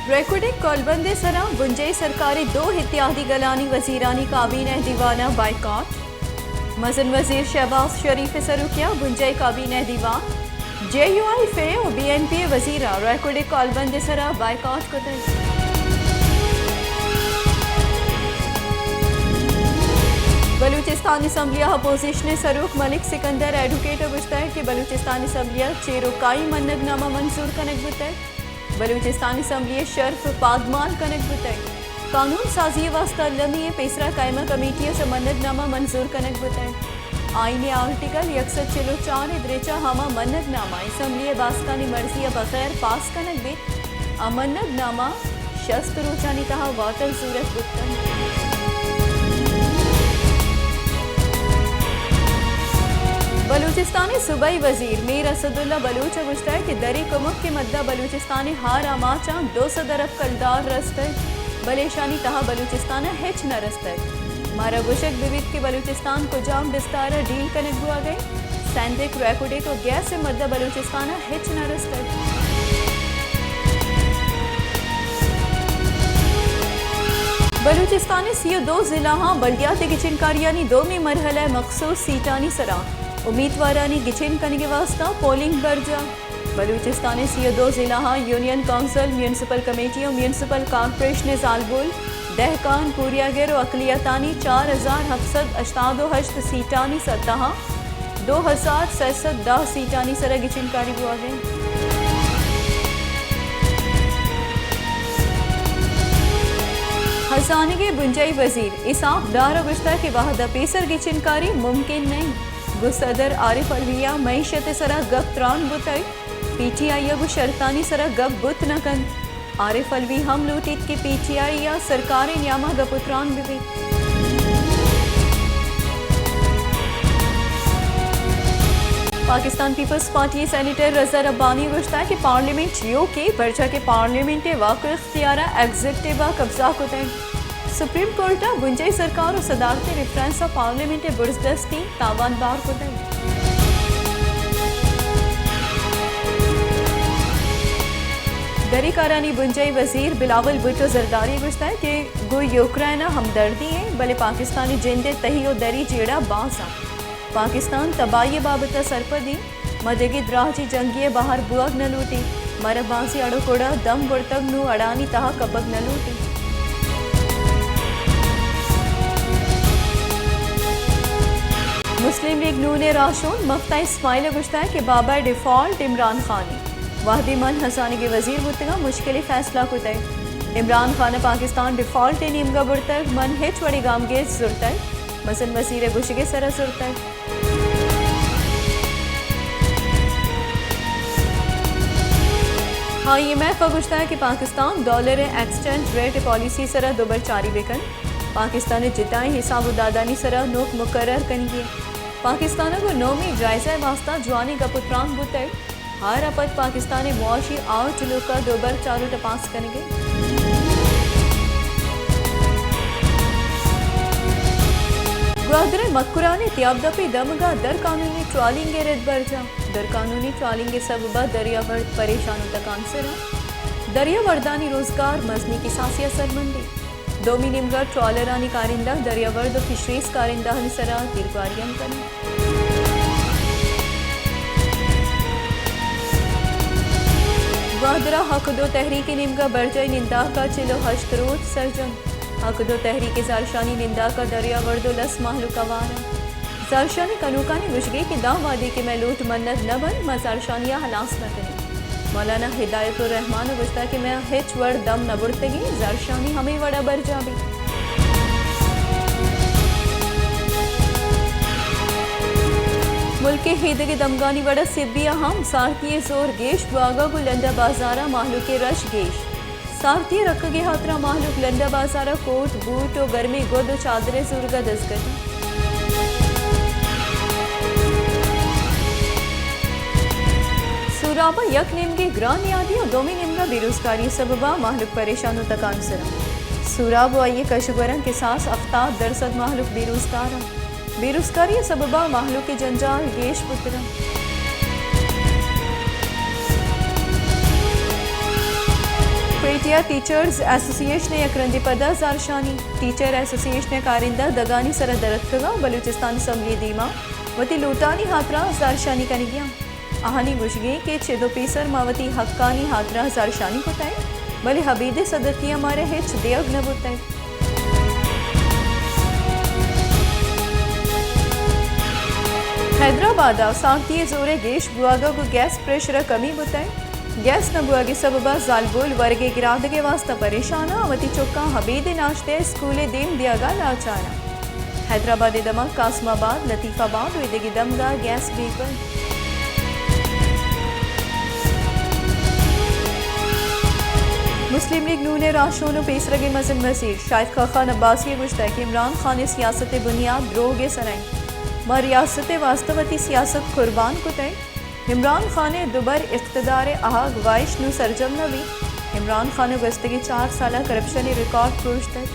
ریکوڈک کالبند ءِ سرا بنجاہی سرکار ءِ دو اتحادی گلانی وزیرانی کابینہ ءِ دیوان ءِ بائیکاٹ۔ مزن وزیر شہباز شریف ءِ سروکی ءَ بنجاہی کابینہ ءِ دیوان۔ جے یو آئی، فے ءُ بی این پی ءِ وزیراں ریکوڈک کالبند ءِ سرا بائیکاٹ کتگ۔ بلوچستان اسمبلی ءِ اپوزیشن ءِ سروک ملک سکندر ایڈووکیٹ ءَ گوشتگ کہ بلوچستان اسمبلی ءَ چیروکائی منگ نامہ منظور کنگ بوتگ۔ بلوچستان اسمبلی ءِ شرپ پادمال کنگ بوتگ۔ قانون سازی ءِ واستہ المی ءِ پیسرا قائمہ کمیٹی ءَ چہ منگ نامہ منظور کنگ بوتگ۔ آئین ءِ آرٹیکل یک سد چل ءُ چار ءِ درچ ءَ ہما منگ نامہ اسمبلی ءِ باسکانی مرضی ءَ بغیر پاس کنگ بیت، آ منگ نامہ شست روچانی تہا واتر زورگ بوت کنت۔ بلوچستان ءِ صوبائی وزیر میر اسداللہ بلوچ ءَ گوشتگ کہ دری کمک ءِ مدت ءَ بلوچستان ءِ ہار آماچاں دو سد ارب کلدار رستگ، بلے ایشانی تہا بلوچستان ءَ ہچ نہ رستگ۔ مارا گوشگ بہ بیت کہ بلوچستان کجام بستار ءَ ڈیل کنگ بوگ ءَ انت؟ سیندک، ریکوڈک ءُ گیس ءِ مدت ءَ بلوچستان ءَ ہچ نہ رستگ۔ بلوچستان ءِ سی ءُ دو ضلعاں بلدیاتی گچینکاریانی دومی مرحلہ ءِ مخصوص سیٹانی سرا امیدوارانی گچین کنگ ءِ واستہ پولنگ برجاہ۔ بلوچستان ءِ سی ءُ دو ضلعاں یونین کونسل، میونسپل کمیٹی ءُ میونسپل کارپوریشن ءِ زالبول، دہکان، پوریاگر ءُ اقلیتانی چار ہزار ہپت سد ہشتاد ءُ ہشت سیٹانی سطح ءَ دو ہزار سئے سد دہ سیٹانی سرا گچینکاری بوگ ءَ انت۔ ہزانگ ءِ بنجاہی وزیر اسحاق ڈار ءَ گوشتگ کہ وہد ءَ پیسر گچینکاری ممکن نہ انت۔ گوں صدر عارف علوی ءَ معیشت ءِ سرا گپ تران بوتگ، پی ٹی آئی ءَ گوں شرطانی سرا گپ بوت نہ کنت۔ عارف علوی ہم لوٹیت کہ پی ٹی آئی ءَ سرکار ءِ نیام ءَ گپ ءُ تران بہ بیت۔ پاکستان پیپلز پارٹی ءِ سینیٹر رضا ربانی ءَ گوشتگ کہ پارلیمنٹ یوک ایں، پرچا کہ پارلیمنٹ ءِ واک ءُ اختیار ءَ ایگزیکٹو ءَ قبضہ کتگ۔ سپریم کورٹ ءَ بنجاہی سرکار ءُ صدارتی ریفرنس ءَ پارلیمنٹ ءِ برزدستی تاوان بار کتگ۔ دری کارانی بنجاہی وزیر بلاول بھٹو زرداری ءَ گوشتگ کہ گوں یوکرائن ءَ ہمدردی ایں، بلے پاکستان ءِ جند ءِ تہی ءُ دری جیڑہ باز اَنت۔ پاکستان تباہی ءِ بابت ءَ سرپد ایں۔ ما دگہ دراجیں جنگے ءِ بہر بوگ نہ لوٹیں۔ مارا بازیں اڑ ءُ کڑ ءَ دم برتگ، نوں اڑانی تہا کپگ نہ لوٹیں۔ مسلم لیگ نون ءِ راہشون مفتاح اسماعیل ءَ گوشتگ کہ بابا ڈیفالٹ عمران خان ایں۔ وہدے من ہزانگ ءِ وزیر بوتگاں، مشکلیں فیصلہ کتگ۔ عمران خان ءَ پاکستان ڈیفالٹ ءِ نیمگ ءَ برتگ، من ہچ وڑیں گامگیج زرتگ، مزن وزیر ءِ گوشگ ءِ سرا زرتگ۔ آئی ایم ایف ءَ گوشتگ کہ پاکستان ڈالر ءِ ایکسچینج ریٹ ءِ پالیسی ءِ سرا دوبر چاری بہ کنت، پاکستان ءِ جتائیں حساب ءُ دادانی سرا نوک مقرر کنگی انت۔ پاکستان ءَ گوں نومی جائزہ ءِ واستہ جوانیں گپ ءُ تران بوتگ۔ ہار ءَ پد پاکستان ءِ معاشی آؤٹ لک ءَ دوبر چار ءُ ٹپاس کنگ ءَ۔ گوادر ءِ مکران ءِ تیاب دپ ءِ دمگ ءَ درقانونی ٹرالنگ ءِ رد برجاہ۔ درقانونی ٹرالنگ ءِ سبب ءَ دریاورد پریشان ءُ تکانسر اَنت۔ دریاوردانی روزگار مزنیں کساسے ءَ سرمندی۔ دومی نیمگ ءَ ٹرالرانی کارندہ دریاورد ءُ فشریز کارندہانی سرا تیرگواری ہم کننت۔ گوادر ءَ حق دو تحریک ءِ نیمگ ءَ برجاہی ننداک ءَ چل ءُ ہشت روچ سرجم۔ حق دو تحریک ءِ زہرشانی ننداک ءَ دریاورد ءُ لس مہلوک ہوار اَنت۔ زہرشانی کنوکانی گوشگ اِنت کہ داں وہدے کہ مئے لوٹ منگ نہ بنت، ما زہرشانی ءَ ہلاس نہ کنیں۔ مولانا ہدایت الرحمان ءَ گوشتگ کہ مئے ہچ وڑ دم نہ برتگیں، زہرشانی ہمے وڑ ءَ برجاہ بیت۔ ملک ءِ ایدگہ دمگانی وڑ ءَ سبی ءَ ہم سارتی ءِ زور گیش بوگ ءَ، گوں لنڈہ بازار ءَ مہلوک ءِ رش گیش۔ سارتی ءِ رکگ ءِ ہاترا مہلوک لنڈہ بازار ءَ کوٹ، بوٹ ءُ گرمیں گد ءُ چادر ءِ زورگ ءَ دزگٹ اَنت۔ سوراب ءَ یک نیمگے گران نیادی ءُ دومی نیمگ ءَ بے روزگاری ءِ سبب ءَ مہلوک پریشان ءُ تکانسر اَنت۔ سوراب ءُ آئی ءِ کش ءُ گوراں کساس ہفتاد درسد مہلوک بے روزگار اَنت۔ بے روزگاری ءِ سبب ءَ مہلوک ءِ جنجال گیش بوتگ اَنت۔ کوئٹہ یا ٹیچرز ایسوسی ایشن ءِ یک رندے پدا زہرشانی۔ ٹیچر ایسوسی ایشن ءِ کارندہ دگانی سرا درتکگاں، بلوچستان اسمبلی ءِ دیما وتی لوٹانی ہاترا زہرشانی کنگی آں۔ آہانی گوشگی کہ چد و پیسر ما وتی حقانی ہاترا زہرشانی کتگ، بلے ابید ءِ صدرتیاں مارا ہچ دیگ نہ بوتگ۔ حیدرآباد ءَ سانگتی ءِ زور ءِ گیش بوہگ ءَ گوں گیس پریشر ءَ کمی بوتگ۔ گیس نہ بوہگ ءِ سبب ءَ زالبول ورگ ءِ گرادگ ءِ واستہ پریشان آں، وتی چکاں ابید ءِ ناشتہ ءِ اسکول ءِ دیم دیگ ءَ لاچار آں۔ حیدرآباد ءِ دمگ قاسم آباد، لطیف آباد و ایدگہ دمگاں گیس بیگ بنت۔ مسلم لیگ نون ءِ راہشون و پیسرگیں مزن وزیر شاہد خاقان عباسی ءَ گوشتگ کہ عمران خان ءِ سیاست ءِ بنیاد دروگ ءِ سرا انت۔ ما ریاست ءِ واستہ وتی سیاست قربان کتگ۔ عمران خان ءِ دوبر اقتدار ءِ آہگ واہش نوں سرجم نہ بیت۔ عمران خان ءَ گوستگیں چار سال ءَ کرپشن ءِ ریکارڈ پروشتگ۔